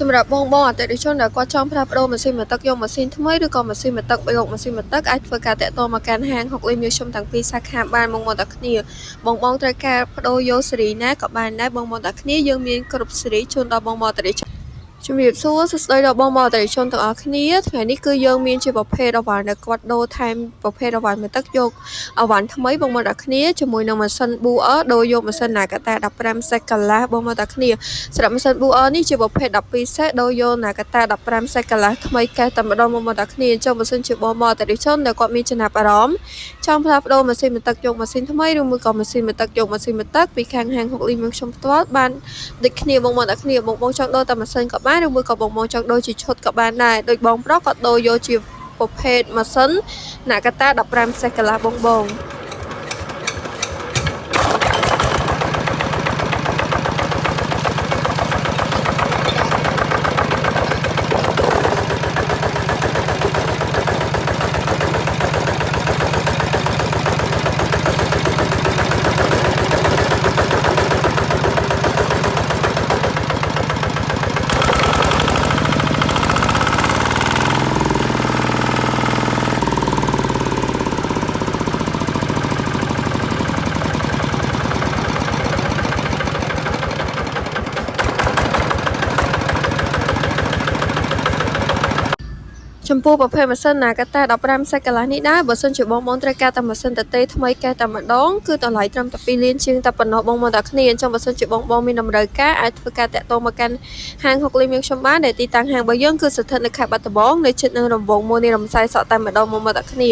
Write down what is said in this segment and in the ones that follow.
សម្រាប់បងបងអតិថិជនដែលគាត់ចង់ផ្លាស់ប្ដូរម៉ាស៊ីនម៉ាទឹកយកម៉ាស៊ីនថ្មីឬក៏ម៉ាស៊ីនម៉ាទឹកយកម៉ាស៊ីនម៉ាទឹកអាចធ្វើការតាក់ទងមកកាន់ហាងហុកលីមយើងខ្ញុំទាំងពីរសាខាបានបងប្អូនទាំងគ្នាបងបងត្រូវការប្ដូរយកស៊េរីណាក៏បានដែរបងប្អូនទាំងគ្នាយើងមានគ្រប់ស៊េរីជូនដល់បងប្អូនអតិថិជនជំរាបសួរសួស្តីដល់បងប្អូនអតិថិជនទាំងអស់គ្នាថ្ងៃនេះគឺយើងមានជាប្រភេទអវ៉ាន់ដែលគាត់ដូរថែមប្រភេទអវ៉ាន់មួយទឹកយកអវ៉ាន់ថ្មីបងប្អូនទាំងគ្នាជាមួយនឹងម៉ាស៊ីន Buer ដូរយកម៉ាស៊ីន Nakata 15សេកកន្លះបងប្អូនទាំងគ្នាសម្រាប់ម៉ាស៊ីន Buer នេះជាប្រភេទ12សេកដូរយក Nakata 15សេកកន្លះថ្មីកេះតែម្ដងបងប្អូនទាំងគ្នាអញ្ចឹងបើសិនជាបងប្អូនអតិថិជនដែលគាត់មានចំណាប់អារម្មណ៍ចង់ផ្លាស់ប្ដូរម៉ាស៊ីនមួយទឹកយកម៉ាស៊ីនថ្មីឬមួយក៏ម៉ាស៊ីនមួយទឹកយកម៉ាស៊ីនមួយទឹកពីខាងហាងហុកលីមខ្ញុំផ្ទាល់បានដូចគ្នាបងប្អូនទាំងគ្នាបងបងចង់ដូរតែម៉ាស៊ីនក៏បានឬមួយក៏បងបងចង់ដូរជាឈុតក៏បានដែរដូចបងប្រុសក៏ដូរយកជាប្រភេទម៉ាស៊ីន Nakata 15សេកកន្លះបងបង ចំពោះប្រភេទម៉ាស៊ីន Nakata 15សេកកន្លះនេះដែរបើសិនជាបងបងត្រូវការតែម៉ាស៊ីនទទេថ្មីកេះតែម្ដងគឺតម្លៃត្រឹមតែ2លានជាងតែប៉ុណ្ណោះបងប្អូនទាំងគ្នាអញ្ចឹងបើសិនជាបងបងមានតម្រូវការអាចធ្វើការតាក់ទងមកកាន់ហាងហុកលីមយើងខ្ញុំបានដែលទីតាំងហាងរបស់យើងគឺស្ថិតនៅខេត្តបាត់ដំបងនៅជិតនឹងរង្វង់មូលនៃរំសាយសក់តែម្ដងបងប្អូនទាំងគ្នា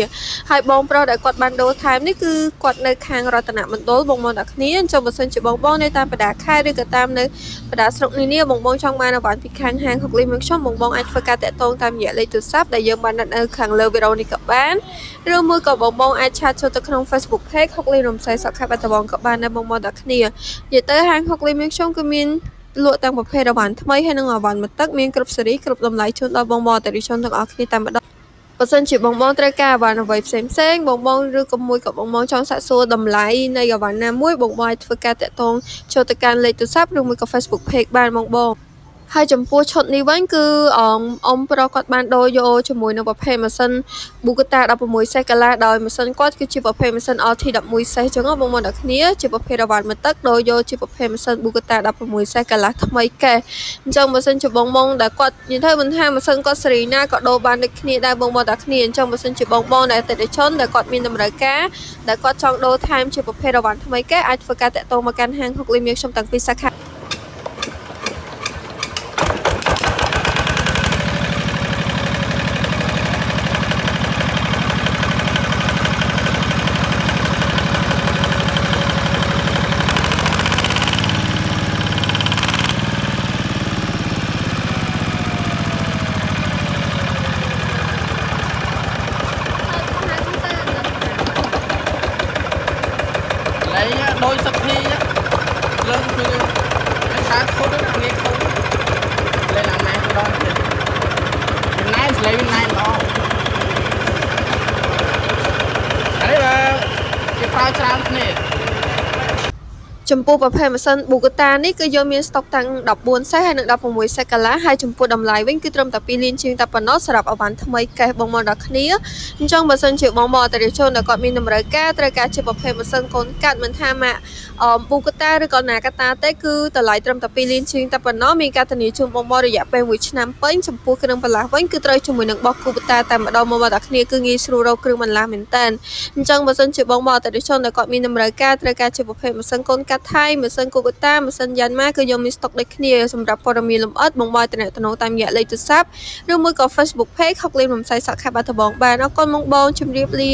ហើយបងប្រុសដែលគាត់បានដូរថែមនេះគឺគាត់នៅខាងរតនមណ្ឌលបងប្អូនទាំងគ្នាអញ្ចឹងបើសិនជាបងបងនៅតាមបណ្ដាខេត្តឬក៏តាមនៅបណ្ដាស្រុកនានាបងបងចង់បានអវ៉ាន់ពីខាងហាងហុកលីមយើងខ្ញុំបងបងអាចធ្វើការតាក់ទងតាមរយៈលេខទូរស័ព្ទដែលយើងបានដាក់នៅខាងលើវីដេអូនេះក៏បានឬមួយក៏បងបងអាចឆាតចូលទៅក្នុង Facebook Page ហុកលីមរំសាយសក់ខេត្តបាត់ដំបងក៏បានដែរបងប្អូនទាំងគ្នានិយាយទៅហាងហុកលីមយើងខ្ញុំគឺមានលក់ទាំងប្រភេទអវ៉ាន់ថ្មីហើយនិងអវ៉ាន់មួយទឹកមានគ្រប់ស៊េរីគ្រប់តម្លៃជូនដល់បងប្អូនអតិថិជនទាំងអស់គ្នាតែម្ដងបើសិនជាបងបងត្រូវការអវ៉ាន់អ្វីផ្សេងផ្សេងបងបងឬក៏មួយក៏បងបងចង់សាកសួរតម្លៃនៃអវ៉ាន់ណាមួយបងបងអាចធ្វើការតាក់ទងចូលទៅកាន់លេខទូរស័ព្ទឬមួយក៏ Facebook Page បានបងបងហើយចំពោះឈុតនេះវិញគឺអ៊ំប្រុសគាត់បានដូរយកជាមួយនឹងប្រភេទម៉ាស៊ីន Bugatti 16សេសកាឡាដោយម៉ាស៊ីនគាត់គឺជាប្រភេទម៉ាស៊ីន RT 11សេសចឹងបងប្អូនទាំងគ្នាជាប្រភេទរវ៉ាន់មួយទឹកដូរយកជាប្រភេទម៉ាស៊ីន Bugatti 16សេសកាឡាថ្មីកេះអញ្ចឹងបើសិនជាបងបងដែលគាត់និយាយទៅមិនថាម៉ាស៊ីនគាត់សេរីណាក៏ដូរបានដូចគ្នាដែរបងប្អូនទាំងគ្នាអញ្ចឹងបើសិនជាបងបងដែលអតិថិជនដែលគាត់មានតម្រូវការដែលគាត់ចង់ដូរថែមជាប្រភេទរវ៉ាន់ថ្មីកេះអាចធ្វើការតាក់ទងមកកាន់ហាងហុកលីមយើងខ្ញុំទាំងពីរសាខា លេងដោយសទ្ធីលើងគឺខាខុតណាងាយខុតលេងឡើងណែម្ដងទៀតណែសលេងណែល្អអានេះបើគេប្រើច្រើនគ្នា ចំពោះប្រភេទម៉ាស៊ីន Bugatti នេះគឺយើងមានស្តុកតាំង14សេសហើយនិង16សេសកន្លះហើយចំពោះតម្លៃវិញគឺត្រឹមតែ2លានជាងតែប៉ុណ្ណោះសម្រាប់អវ៉ាន់ថ្មីកេះបងប្អូនដល់គ្នាអញ្ចឹងបើសិនជាបងប្អូនអតិថិជនដែលគាត់មានតម្រូវការត្រូវការជាប្រភេទម៉ាស៊ីនកូនកាត់មិនថាម៉ាក Bugatti ឬក៏ Nakata ទេគឺតម្លៃត្រឹមតែ2លានជាងតែប៉ុណ្ណោះមានការធានាជូនបងប្អូនរយៈពេល1ឆ្នាំពេញចំពោះគ្រឿងបន្លាស់វិញគឺត្រូវជាមួយនឹងបោះ Kubota តែម្ដងបងប្អូនដល់គ្នាគឺងាយស្រួលរកគ្រឿងបន្លាស់មែនតើអញ្ចឹងបើសិនជាបងប្អូនអតិថិជនដែលគាត់មានតម្រូវការត្រូវការជាប្រភេទម៉ាស៊ីនកូនកាត់ថៃម៉ាស៊ីន Kubota ម៉ាស៊ីន Yanma គឺយើងមានស្តុកដូចគ្នាសម្រាប់ព័ត៌មានលម្អិតបងប្អូនទំនាក់ទំនងតាមរយៈលេខទូរស័ព្ទឬមួយក៏ Facebook Page ហុកលីមរំសាយសក់ខេត្តបាត់ដំបងបានអរគុណបងបងជម្រាបលា